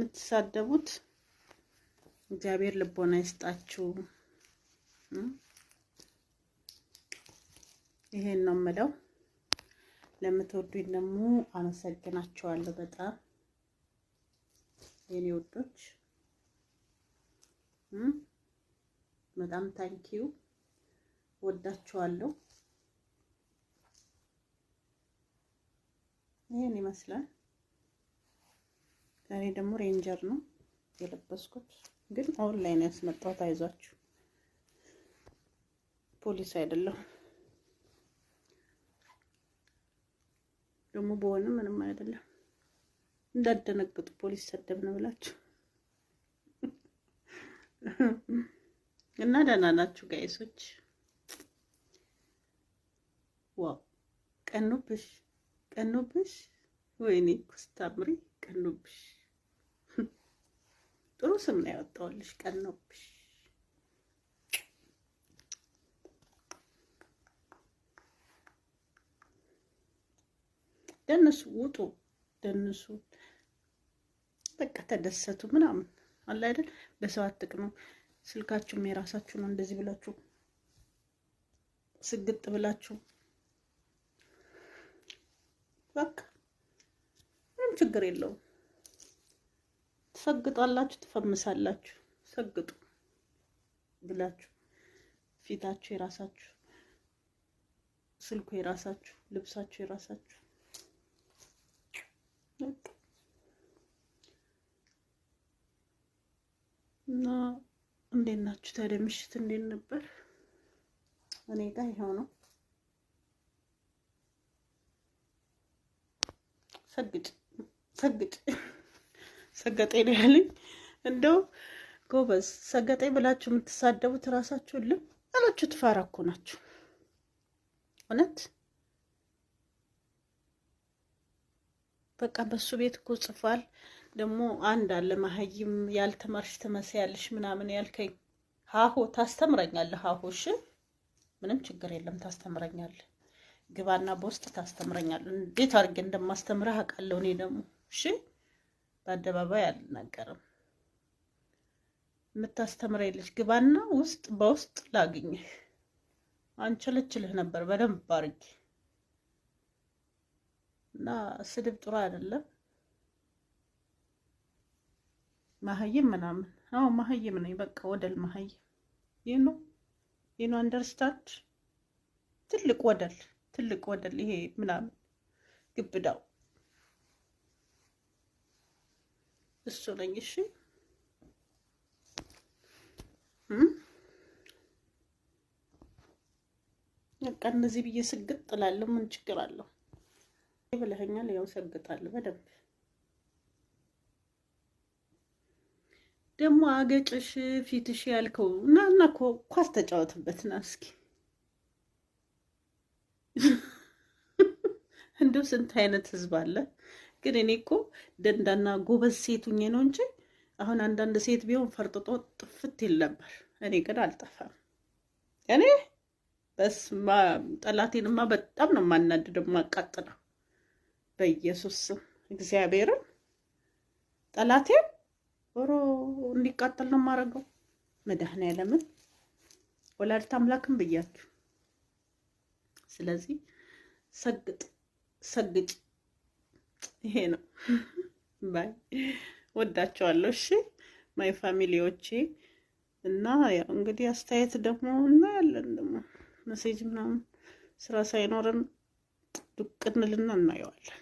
ለምትሳደቡት እግዚአብሔር ልቦና ይስጣችሁ። ይሄን ነው የምለው። ለምትወዱኝ ደግሞ አመሰግናችኋለሁ በጣም የኔ ውዶች፣ በጣም thank you፣ ወዳችኋለሁ። ይሄን ይመስላል። ዛሬ ደግሞ ranger ነው የለበስኩት፣ ግን ኦንላይን ያስመጣሁት። አይዟችሁ ፖሊስ አይደለሁም። ደግሞ በሆነ ምንም አይደለም። እንዳትደነግጡ ፖሊስ ሰደብ ነው ብላችሁ እና ደህና ናችሁ guys ኦች? Wow ቀኑብሽ፣ ቀኑብሽ፣ ወይኔ ኩስታምሪ ቀኑብሽ። ጥሩ ስም ነው ያወጣሁልሽ፣ ቀኑብሽ። ደንሱ፣ ውጡ፣ ደንሱ፣ በቃ ተደሰቱ ምናምን አለ አይደል? በሰው አትቅኑ። ስልካችሁም የራሳችሁ ነው። እንደዚህ ብላችሁ ስግጥ ብላችሁ በቃ ምንም ችግር የለውም። ትሰግጣላችሁ፣ ትፈምሳላችሁ። ሰግጡ ብላችሁ ፊታችሁ የራሳችሁ፣ ስልኩ የራሳችሁ፣ ልብሳችሁ የራሳችሁ። እና እንዴት ናችሁ ታዲያ? ምሽት እንዴት ነበር? እኔ ጋር ይኸው ነው። ሰግጭ ሰግጭ ሰገጤ ነው ያለኝ። እንደው ጎበዝ ሰገጤ ብላችሁ የምትሳደቡት እራሳችሁ ልብ አላችሁ። ትፋራ እኮ ናችሁ እውነት። በቃ በሱ ቤት እኮ ጽፏል። ደግሞ አንድ አለ መሀይም ያልተማርሽ ትመስያለሽ ምናምን ያልከኝ ሀሆ ታስተምረኛለህ። ሀሆ እሺ፣ ምንም ችግር የለም ታስተምረኛለህ። ግባና በውስጥ ታስተምረኛለህ። እንዴት አድርጌ እንደማስተምረህ አውቃለሁ። እኔ ደግሞ እሺ፣ በአደባባይ አልናገርም። የምታስተምረኝ ልጅ ግባና ውስጥ በውስጥ ላግኝህ። አንቸለችልህ ነበር በደንብ አድርጌ። እና ስድብ ጥሩ አይደለም። መሀይም ምናምን፣ አዎ መሀይም ነኝ። በቃ ወደል መሀይም ይህ ነው ይህ ነው። አንደርስታንድ ትልቅ ወደል፣ ትልቅ ወደል ይሄ ምናምን ግብዳው እሱ ነኝ። እሺ በቃ እነዚህ ብዬ ስግጥ እላለሁ። ምን ችግር አለው ብለኸኛል። ያው ሰግጣለሁ በደንብ። ደግሞ አገጭሽ ፊትሽ ያልከው እና እና ኳስ ተጫወትበት ና እስኪ። እንደው ስንት አይነት ህዝብ አለ። ግን እኔ እኮ ደንዳና ጎበዝ ሴት ሁኜ ነው እንጂ አሁን አንዳንድ ሴት ቢሆን ፈርጥጦ ጥፍት ይል ነበር። እኔ ግን አልጠፋም። እኔ በስመ አብ ጠላቴንማ በጣም ነው የማናድደው፣ የማቃጥለው። በኢየሱስ ስም እግዚአብሔርን ጠላቴን ኦሮ እንዲቃጠል ነው የማደርገው። መድኃኔዓለምን ወላዲተ አምላክን ብያችሁ። ስለዚህ ሰግጥ ሰግጭ፣ ይሄ ነው። Bye፣ ወዳቸዋለሁ። እሺ my family ዎቼ። እና ያው እንግዲህ አስተያየት ደግሞ እናያለን። ደግሞ message ምናምን ስራ ሳይኖረን ዱቅ እንልና እናየዋለን።